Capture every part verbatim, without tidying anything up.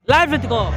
Live ri tiko.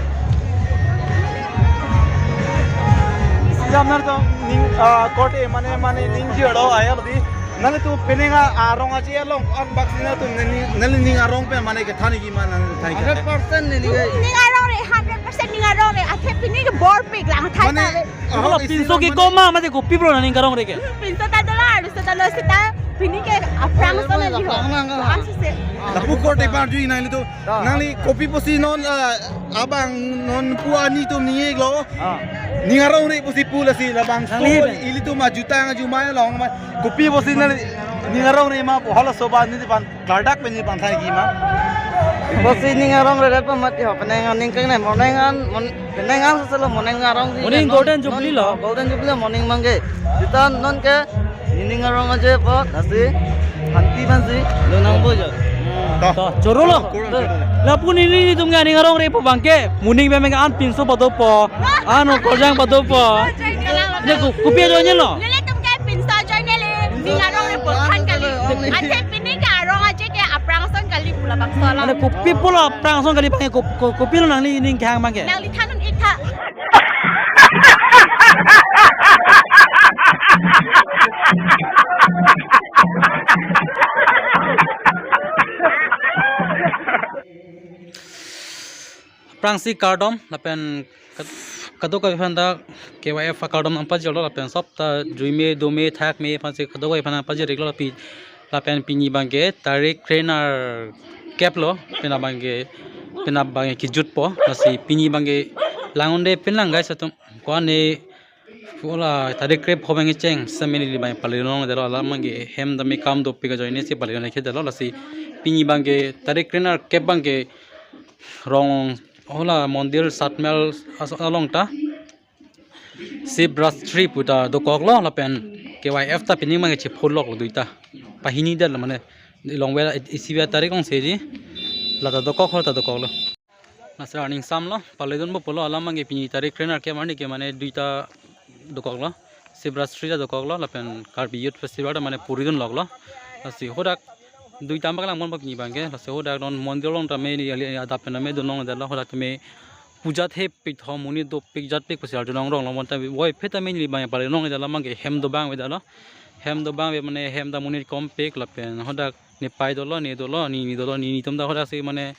Jam nar to ning, ah, korte mane, mane ning ji aro aya di. Nanglitum penang arong aje along an bak sina tu neli, neli ning arong pen mane kethan ji ma nang than ke. Hundred percent neli ke. Ning arong re, hundred percent ning arong re. Athe pini ke bor pik lang thai mane, ta re. Ahok isi pinso ke mane koma mate kopi pulo nang ning arong re ke. Pinso ta dola, arloso ta lo sita. Pini ke aphrangson neli ho. Aphrang lang ka. Aphrangsi se. Lapu korte parju nangli tu. Nangli kopi pusi non, ah, abang non pu ani tum ni-iklo. Ah. Ning arong re pusi pu lasi labangso. Nangli pen. Ilitum ajutang ajumai along ma. Kopi pusi nangli ning arong re ma pu halaso ba neli pan klardak pen neli pan thai ji ma. Pusi ning arong re ret pa mati ho penang an ning keng ne moneng an mon-, penang an selo moneng arong si. Moning non, Golden non Jubilee lo. Golden Jubilee moning mangke. Sita non ke ning arong aje po, lasi hanti mansi lo nangpo jo. To. To, choro lo. Kurang choro. Lapu neli nelitum ke ning arong re po bangke. Moning bemeng an pinso padopo. Ano korjang padopo. Join ke lang. Ne ko, kopi ajoine lo? Nelitum ke pinso ajoine le. Ning arong re po than kali. Athe pini ke arong aje ke aphrangson kali pu labangso alam. Mane kopi pulo aphrangson kali bangke ko, ko, kopi lo nangli ning kehang bangke. Nangli than un-ik tha. Aphrangsi kardom lapen kad-, kadokave aphan ta K Y F akardom nangpajirlo lapen sop ta juime dome thakme aphansi kadokave aphan nangpajir-iklo lapi lapen pini bangke tarik krenerkep lo, penap bangke, penap bangke kejutpo, lasi pini bangke lang-un-e pen lang guys atum. Ko-an ne pu la tarik krepho bangke cheng sitame neli bang paledun longledetlo, alam bangke hem tame kam dopik ajoine si paledun longledetlo, lasi pini bangke tarik krenerkep bangke rong hala mondir Satmel as-, along ta Shivratri pu ta dokoklo lapen K Y F ta pini bangke chepholoklo duita. Pahini detlo mane longve isi ve tarik ong seri la ta dokok hor ta dokoklo. Lasi arni ingsamlo, paledunpo pulo alam bangke pini tarik krenerkep arni ke mane duita dokoklo. Shivratri ta dokoklo, lapen Karbi Youth Festival ta mane puridun loklo. Lasi hadak duita paklang ponpo pini bangke, lasi hadak non mondir along tame neli adap pen tame dun longledetlo, hadak tame puja thepik tho monit dopik jatpik pusi arjulong ronglo, bonta voiphit tame neli bang paledun longledetlo, alam bangke hem dobang avedetlo. Hem dobang ave mane hem ta monit kompik lapen hadak ne pai dolo, ne dolo, ne, ne dolo, ne, netum ta hadak si mane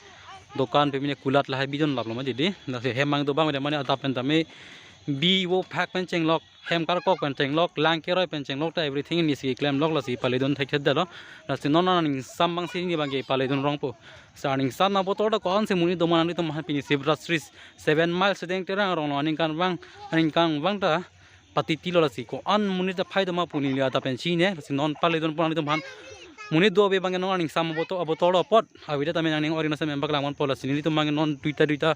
dokan pen mane kulat lahai bidun laplo ma didi. Lasi hem mang dobang ave mane adap pen tame bi vo phak pen chenglok, hem karkok pen chenglok, lang keroi pen chenglok ta everything neli si klemlok, lasi paledun thekthedetlo. Lasi non arni ingsam bangsi neli bangke paledun rongpo. Lasi arni ingsam abotor ta ko-ansi monit do ma nanglitum aphan pini Shivratri seven miles Sedeng Terang aronglo aningkanvang, aningkanvang ta patiti lo, lasi ko-an monit aphai do ma pu neli adap pen chine, lasi non paledunpo nanglitum aphan. Monit do ave bangke non arni ingsam abotor, abotor apot avedet tame nangning ori nasa mem paklang ponpo, lasi nelitum bangke non duita duita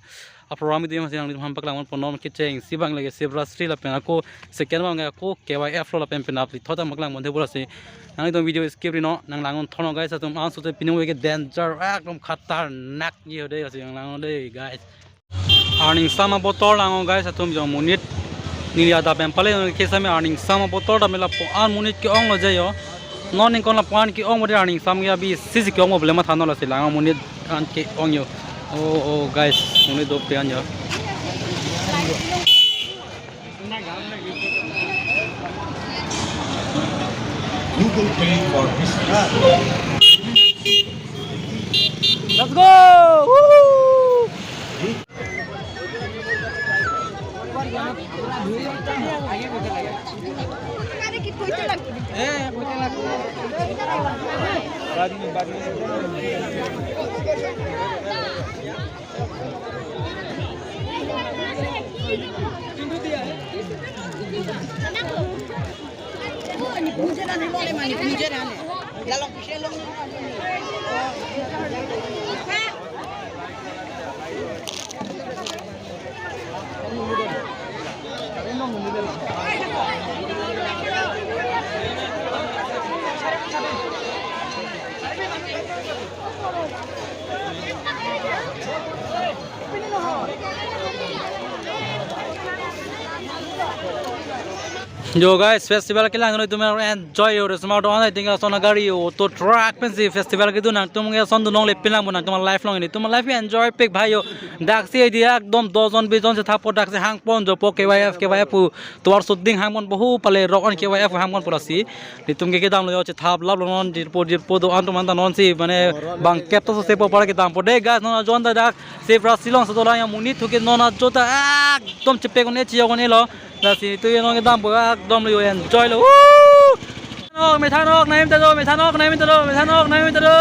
aprogram itu yang masih nanglitum aphan paklang ponpo, non kechengsi bang lake Shivratri lapen ako second bang ako K Y F lo lapen penap lithot paklang ponthepo, lasi nanglitum video skip ri non, nang lang-un thonnon guys atum, anso te pini bangke danger ekdom khatarnak ji ho de, lasi nang lang-un de guys. Arni ingsam abotor lang-o guys atum, jo monit neli adap pen pale neli kesame arni ingsam abotor tame lapu-an monit ke-onglo je jo. Non ningkon lapu-an ke-ong bode arni ingsam ke abi sisi ke-ong bo bole matha non, lasi lang-o monit an ke-ong jo. Oh, oh guys, monit dopik an jo. Google Pay for business. Let's go! Woohoo! Yo guys, festival kelang noi, tum enjoy yo, resma do-an, I think, ason agari yo, auto truck pensi festival kedo, nangtum ke ason dunlonglepin lang bo, nangtum live along, nelitum live ke enjoy pik bhai yo. Daksi idea ekdom dos jon bis jon si thappo, daksi hangpon jopo, K Y F, K Y F pu tovar shooting hangpon po hu pale, rock on K Y F hangpon po lasi. Nelitum ke kedamlo yo, chethap laplo non, jirpo jirpo do-an atum anta nonsi, mane bangkep to sepo para kedampo de guys, non ajon ta dak, se pra silong sedolang ya, monit thu ke non ajo ta ekdom chepek un-e chiyok un-e lo. Lasi tu ye non kedampo ekdom lo yo, enjoy lo. Woo! Nok, methanok, naim ta do, methanok, naim ta do, methanok, naim ta do.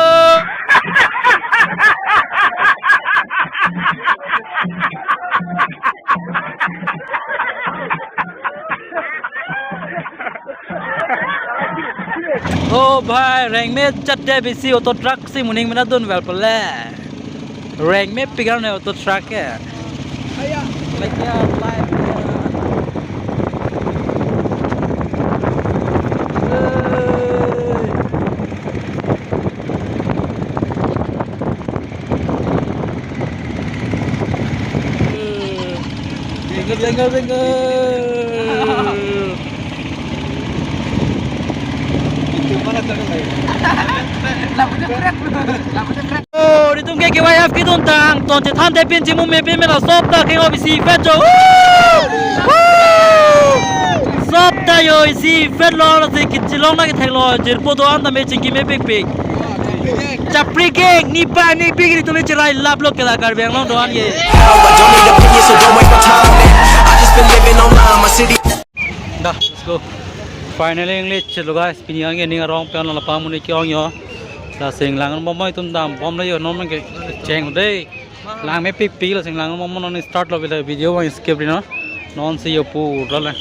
Oh bhai, rengme chat de bisi auto truck si moning mena dunvel pele. Rengme pigar ne auto truck ke. Aya. Media live. Tengok, tengok, tengok. Oh, nelitum ke K Y F kedun tang, ton chethan te pin chimu me pin mela sop ta ke bisi phet jo. Woo! Woo! Sop ta yo isi phet lo, lo si kechilong na kethek lo, jirpo do-an ta me chingki me pik pik. Chapri geng, ni pa ni pik, nelitum me cherai laplo ke la Karbi Anglong do-an ke. But don't need opinions, so don't waste my time. I just been living online, my city. Da, let's go. Finally, English chelo guys, pini ang ini arong pen lo pa muni ke-ong yo. Da sing lang mo mo itum dambomlo yo, non ke cheng de. Lang me pik pik lo, sing lang mo mo non start lo, bila video bang skip ri no. Nonsi yo pu lo le.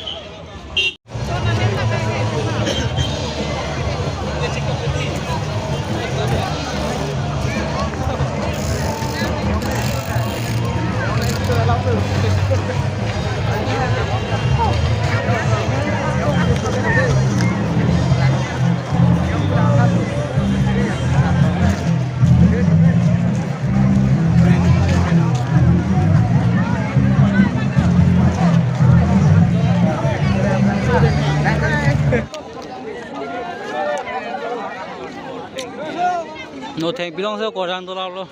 No, thengpi long se korang dolar lo.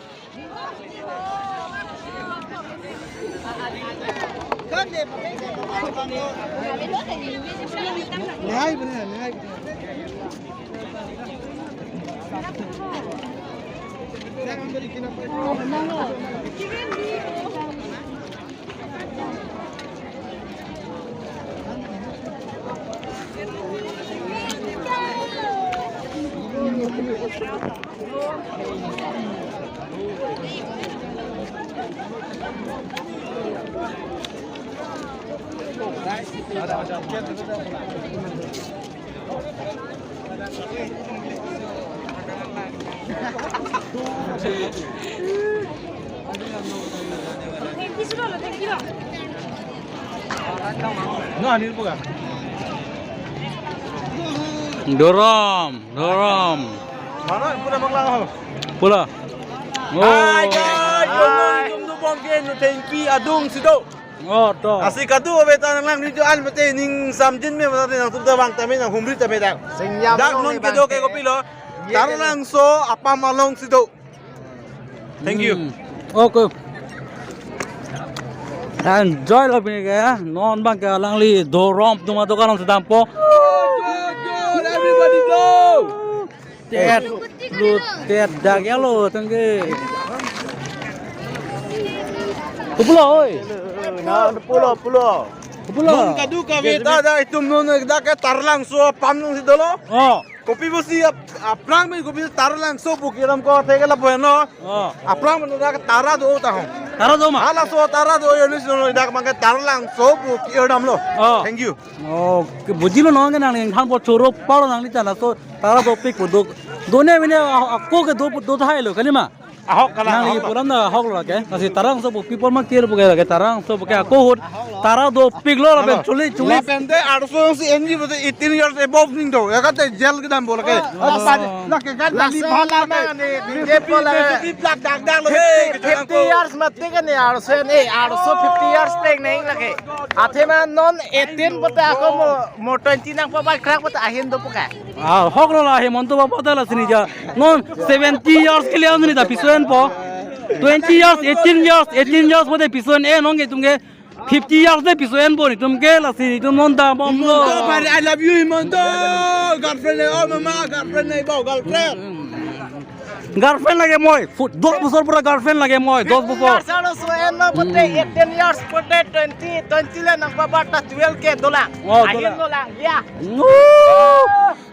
Dorom, dorom. Mana pura manglang ho. Pula. Oh. Hai guys, yo no jum do bom ke no thengpi adung si do. Oh, to. Asi kadu ave ta nanglang ni jo an mate ning samjin me mate nangtum ta bang tame nanghumri tame dak. Singjam dak along non ni kedo bang ke ke. Kopilo. Ye Taralangso apam along si do. Thank you. Hmm. Okay. Enjoy lo pini ke ya. Non bang ke alangli dorom atum adokan si dampo. Good, good, good. Everybody go. Tet, lu tet dak ya lo tengke. Pulo oi. Na pulo pulo. Pulo. Non kadu kave ta da itum non dak ke Taralangso apam along si dolo. Oh. Kopi pusi ap-, aphrang me kopi Taralangso pu kiram ko theke lapu heno. Oh. Aphrang me dak Tara do ta ho. Tara do ma? Halaso Tara do yo ni sino dak mangke Taralangso pu kiram lo. Oh. Thank you. Oh, ke bujilo non ke nangli than po choro palo nangli than laso Tara dopik po do. Done mene a-, ako ke do, do thai lo kali ma. Ahok kalang, nangli ahok. Puram na ahok lo ke. Lasi Tarangso pu people ma kir pu ke lake Tarangso pu ke ako ahut Tara dopik lo lapen chuli chuli. Lapen te arloso si N G bote eighteen years above ning do. Ya kate jail kedam bo lake. Oh. Apa lake kan Lasi tali bhal lama lake. Ni, ni, ni, ni, plak dak dak lo. Fifty, fifty years mati kan ya arloso ni, arloso fifty years peng neng lake. Athema non eighteen bote ako mo, mo twenty nangpabat krak bote ahin do pu ke. Ah, ahok lo la Himanta Baba ta lasi ni ja. Non seventy years ke liye ni ta piso enpo. Twenty years, eighteen years, eighteen years bote piso en-e non ke itum ke fifty years te piso enpo ni itum ke lasi itum non ta bom lo. Himanta, bhari, I love you, Himanta. Girlfriend le, oh mama, girlfriend le, bo, girlfriend. Girlfriend lage moi. Fut, dos bosor pura girlfriend lage moi, dos bosor. Fifty years arloso en lo bote, eighteen years bote, twenty, twenty le nangpabat ta twelve ke dolang. Oh, ahin dolang. Dolang, ya. No.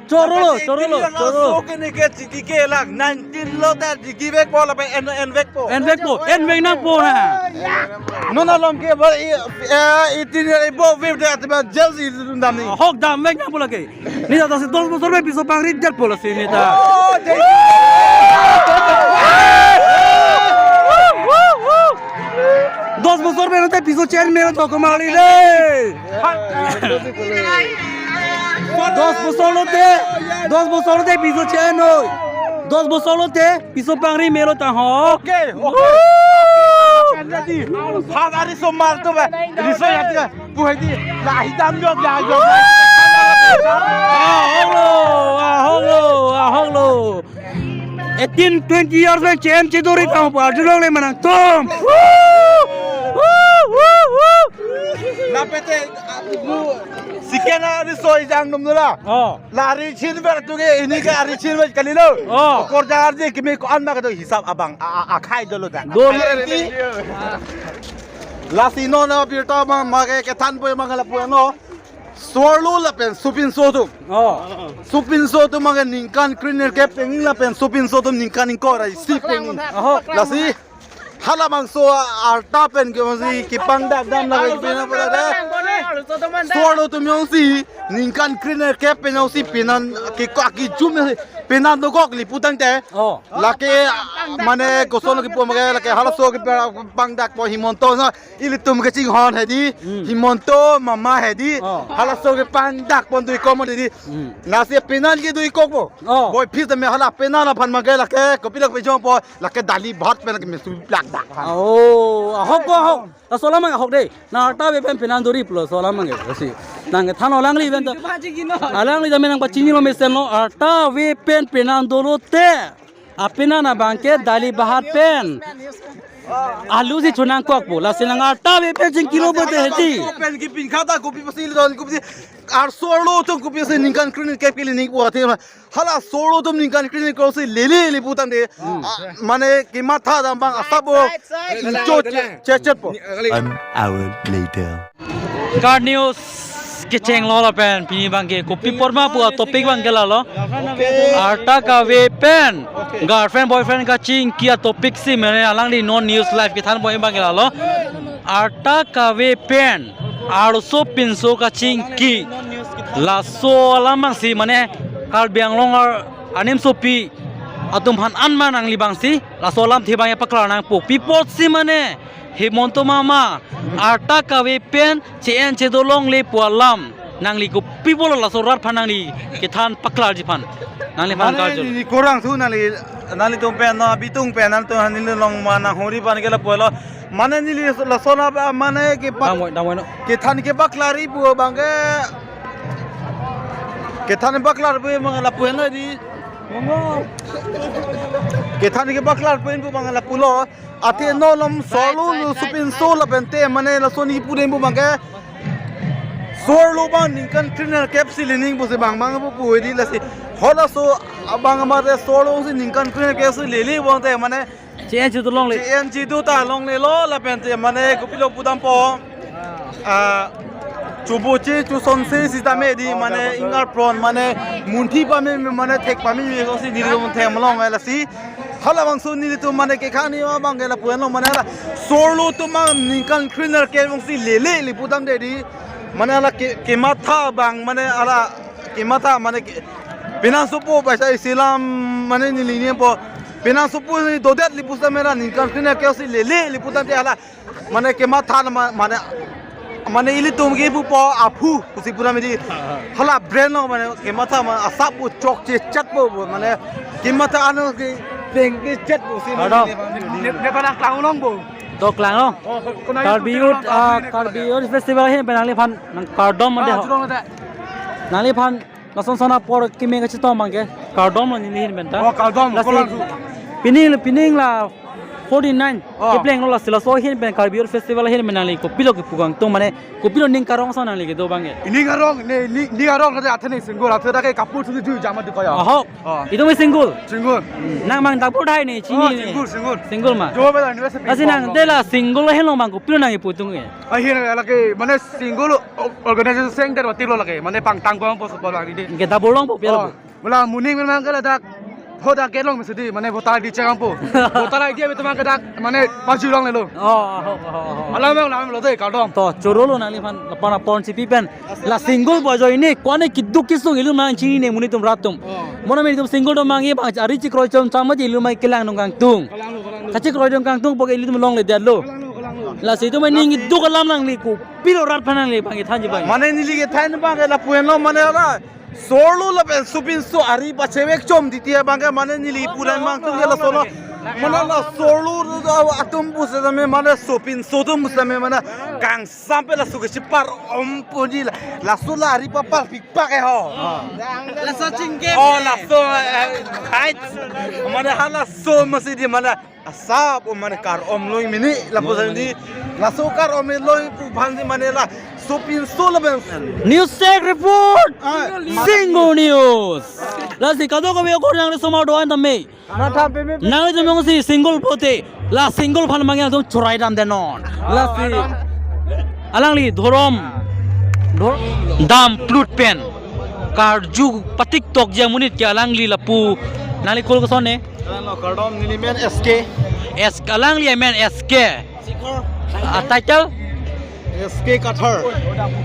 Choro lo, choro lo, choro. So ke ne ke chiki ke lak nineteen lo ta chiki vekpo lapen en, en vekpo. En vekpo, en vek nangpo na. Non alom ke ba i, eh, eighteen year above vek de atma jail si dun dam ni. Ahok dam vek nangpo lake. Ni ta si dos bosor pe piso pangri det po lasi ni ta. Oh, jai. Dos bosor pe nang te piso chen melo to komali le. Dos bosor lote, dos bosor lote piso chen noi. Dos bosor lote piso pangri melo ta ho. Okay, okay. Woo! Hat ari somar to ba. Riso ya dia. Pu hai di. Lahi dam jok ya jok. Ahok lo, ahok lo, ahok lo. Eighteen, twenty years le chen chedori ta ho pa julong le manang tom. Woo! Woo! Woo! Woo! Lapen te, ah, bu, second ari so ijang dum dula. Oh. La ari chin ver tu ke ini ke ari chin ver kali lo. Oh. Kor jar je kimi ko an ma ka to hisab abang a, a, akhai dolo ta. Dolo. Lasi non abirta ma, ma ke kethan po ma ke lapu no. Sorlo lapen sopinso atum. Oh. Sopinso atum ma ke ningkan krenerkep peng lapen sopinso atum ningkan ingkoi ra isi peng. Oho. Lasi halabangso arta pen ke masi kepangdak dam lake pina pula de. Sorlo atum jongsi ningkan krenerkep pen jongsi penan ke ko aki jum jongsi penan dokok li pu tangte. Oh. Lake mane koson lo kipu ma ke lake halaso kepangdakpo Himanta na ilitum kachinghon hedi. Hmm. Himanta mama hedi. Oh. Halaso kepangdakpon dui komon hedi. Hmm. Lasi penan ke dui kokpo. Oh. Boi phis me hala penan aphan ma ke lake kopi lake pejongpo. Lake dali bhat pen lake mesu plak dak. Oh, ahok ko ahok. Laso alam ahok de. Nang arta ave pen penan dori pulo laso alam ke si. Nang kethan alangli pen ta. Alangli ta me nangpachini lo mesen lo arta ave pen penan dolo te. Apenan abang ke dali bhat pen. Alu si chonangkokpo. Lasi nang arta ave pen chingkilo bote hedi. Pen kepin khata kopi pasi lidon kopi si. Ar sorlo atum kopi si ningkan krenerkep ke li ning pu athe. Hala sorlo atum ningkan krenerkep si lele li pu tangte, ah, mane kematha dam abang asap bo. Right, right, right. Cho che, che, chetpo. One hour later. Card News kecheng lo lapen pini abang ke kopi apor ma pu atopic abang ke lalo. Arta kave pen girlfriend boyfriend kachingki atopic si mane alangli non news live kethan boi abang ke lalo. Arta kave pen arloso pinso kachingki. Laso alam abang si mane Karbi Anglong ar anim sopi atum aphan an ma nangli abang si laso alamthe abang ya paklar nangpo. Pi apot si mane Himanta mama arta kave pen che-en chedo longle pu alam nangli kopi pulo laso rat aphan nangli kethan paklarji aphan. Nangliphan mane karjul. Ni korang su nangli, nanglitum pen no abitung pen nangtum hanil long ma nanghori aphan ke lapu lo. Mane neli laso na ba mane ke pak-, damoi, damoi no. Kethan kepaklarji pu abang ke. Kethan kepaklarji pu abang lapu no di. Kethan kepaklarji pu abang lapu lo. Athe non alom sorlo lo sopinso lapen te mane laso ni pu deng pu abang ke. Sorlo abang ningkan krenerkep si lening pusi abang abang pu pu di lasi. Halaso abang amar te sorlo si ningkan krenerkep si lele abang te mane che-en chedo longle. Che-en chedo ta longle lo lapen te mane kopilo pu dampo. Ah, choboche chosonse sitame di mane ingarpron mane munthi pame mane thek pame so si nelitum thek malong lasi. Halabangso nelitum mane kekhani abang ke lapu lo mane hala sorlo atum abang ningkan krenerkep abang si lele li pu tangte di mane hala ke, kematha abang mane hala kematha mane ke, penan sopo paisa isilam mane neli nipo. Penang sopo ni dodet lapu setame ra ningkan kena ke si lele lapu tangte hala. Mane kematha ma-, mane, mane ilitum ke pupo aphu pusi pura midi. Hala brand lo mane kematha ma asap pu chokche chetpo pu mane kematha ano ke peng ke chetpo si mane. Ada. Ne, ne, ne pada klang long bo. To klang long. Oh, kona Karbi itu Youth, klang ah, long. Karbi Youth Festival ahin pen nangliphan nangkardom mande Ah, ho. Jurong ada. Nangliphan lason son apor kimi kachetong abang ke kardom lo neli ahin pen ta. Oh, kardom, Lasi kolang su. Pining, pining la forty-nine. Oh. Kepleng lo lasi laso ahin pen Karbi Youth Festival ahin pen nangli kopilo kepu kangtung mane kopilo ning karong ason nangli kedo abang ke. Ning karong, ne, ni, ning karong kata athe ne single, athe dak ke couple sudah ju jama di kaya. Ahok. Oh. Itum single. Single. Nang mang dapur dai ne chini Oh, ne. Single, single. Single ma. Jo bela university Lasi nang pom de lo. La single ahin lo abang kopilo nangkepu tung ke. Ahin lake, mane single o-, organization seng der batik lo lake, mane pangtang bang pos pos lagi di. Ke dapur long po pia Oh, lo. Mula muning memang ke ladak, hoda ke long mesedi, mane voter I D check ang po. Voter I D abi teman ke dak, mane paju long lelo. Oh, oh, oh, oh. Alam yang lam lo de, kardom. To, choro lo nangliphan, lapan apon si pi pen. La single boy jo ini, kone kiduk kisung ilum nang chini ne monit atum rat atum. Oh. Mona meni itum single do mangi bang, ari chikroi chom cham aji ilum mai kelang nung kangtung. Kelang lo, kelang lo. Kachikroi dong kangtung poke ilitum longle det lo. Kelang lo, kelang lo. Lasi itum mai ning iduk alam nangli kopilo rat aphan nangli abang kethanji abang. Mane neli kethan abang ke lapu henlo mane la. Solo lapen sopinso ari pachevek chom titi abang ke mane neli pura mang tung ke laso lo. Mane la solo atum pu setame mane sopinso atum pu setame mane kangsam pen laso kechipar om pu di la. Laso la ari papal pikpak ke ho. Laso chingke. Oh, laso, eh, hai. Mane ha laso masih di mane asap o mane kar-om loi mini lapu Loi sandi mini. Laso kar-om loi pu aphan si mane la sopinso lapen News Tech Report. Ah, Single News. Lasi kadokave akor nangli somar do-an tame. Nang tham peme. Nanglitum jongsi single pote la single aphan mangi atum chorai dam de non. Lasi alangli dhorom, dhor-, dam plut pen karju patik tokji amonit ke alangli lapu nangli kol koson ne? Kardom, neli men S K. S K, alangli amen S K. Ah, title? S K Kathar.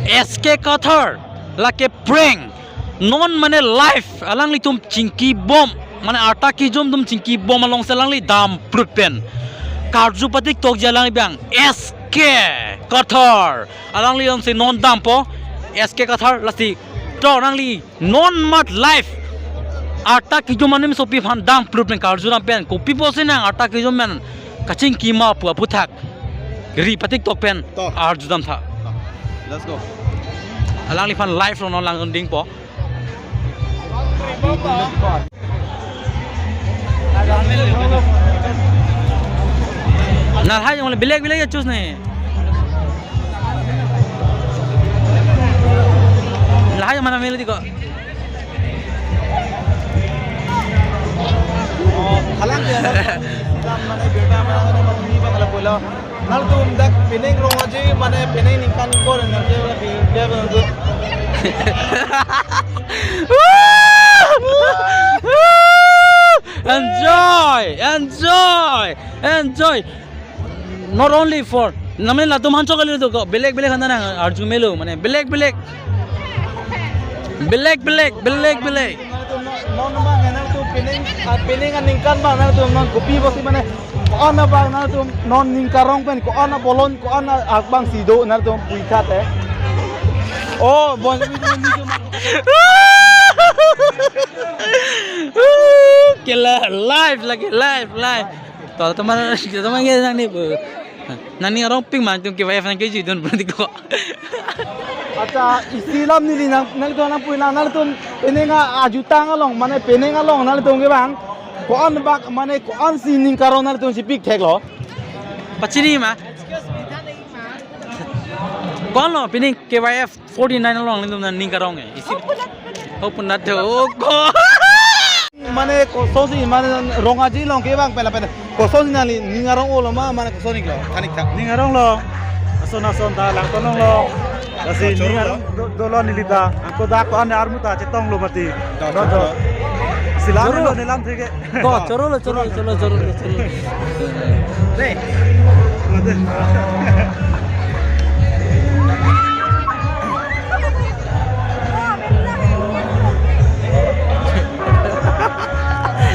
S K Kathar. Lake prank. Non mane live. Alanglitum chingki bom. Mane arta kijom atum chingki bom alongsi alangli dam plut pen karju patik tokji alangli abang. S K Kathar. Alangli alongsi non dampo. S K Kathar lasi to nangli non mat live. Arta kijom anim sopi aphan dam plut pen karju dam pen kopi pusi nang arta kijom pen kachingki ma pu aphuthak ri patik tok pen To. Arju dam tha. Let's go. Alangliphan live lo non lang dingpo. Nalhai jong le bilek bilek ya choose ne. Lahai mana meli di ko. Halang dia. Mane beta mane mane ni bang la bola. Nangtum dak penang rong aji mane penang ningkan kor nang dia dia bang tu. Enjoy, enjoy, enjoy. Not only for, namanya latum hancho kali tu ko, belek belek handa nang arju melo, mane belek belek. Belek belek, belek belek. Non ma nang tu penang, ah, penang aningkan ma nang tu non kopi pusi mane, ko-an abang nang tu non ning karong pen, ko-an abolon, ko-an abang si do nang tu puithat eh. Oh, bon. Kela live lagi, live, live. To teman, teman kita nang ni bu. Nangning arong pik ma nangtum K Y F nangkeji dun berarti ko. Acha, isi alam neli nang, nangtum nang pui nang, nangtum penang ajutang along, mane penang along nangtum ke bang. Ko-an bak, mane ko-an si ning karong nangtum si pik thek lo. Pachini ma. Ko-an lo, penang K Y F forty-nine along nangtum nangning karong eh. Isi. Oh, punat. Oh, punat do, oh, ko. Mane koson si, mane rong aji along ke bang pela pela. Koson si nangli, ning arong olo ma, mane koson si lo, thanik tha. Ning arong lo, ason ason ta, langton long lo. Lasi ning arong do, dolo neli ta, angko dak ko-an armu ta, chetong lo mati. Do, do, do. Silang Choro. Lo nelam theke. Ko, choro lo, choro lo, choro lo, choro lo, choro lo. Deh. Mati.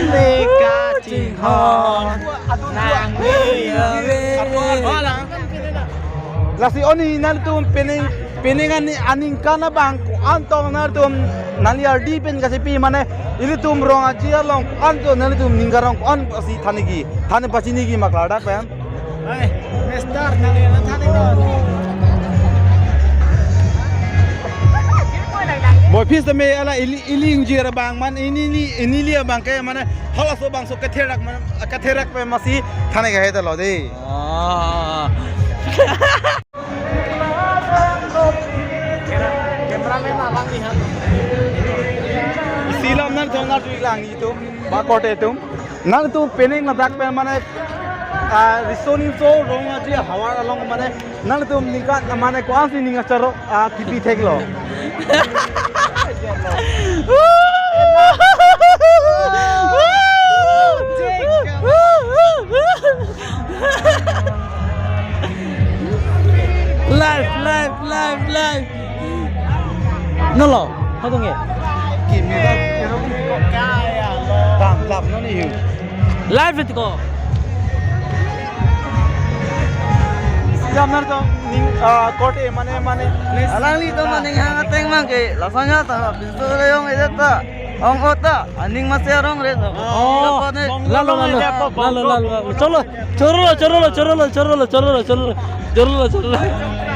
Neka ching. Lasi oni nangtum penang, penang ani aningkan abang ko-an tong nangtum nangli ardi pen kasipi mane ilitum Rong Aje along ko-an tong nangtum ning karong ko-an pasi thanji, than pachiniji ma klardak pen. Hai, Mister, nangli na than no. Boy, pis tame ala ili, ili ingjir abang man ini ni, ini li abang ke mane halaso bangso ketherak man, ketherak pe masi thane ke heta lo de. Oh. Cameraman abang ni ha. Silam nangtum nangtum lang itum, ba korte itum. Nangtum penang ladak pen mane, ah, riso-nimso Rong Aje ahavar along mane nangtum ningkan mane ko-ansi ning acharo, ah, kipi theklo. Live, live, live, live. Nolo, hadung ye. Kimi ba, tam tam no ni hu. Live it ko. Silam nangtum ning, ah, korte mane mane. Alangli to maning hang ateng mang ke, lasanya ta, pintu reyong ida ta. Ong ota, aning masi arong re. Oh, lalo, lalo, lalo, lalo. Cholo, chorolo, chorolo, chorolo, chorolo, chorolo, chorolo, chorolo.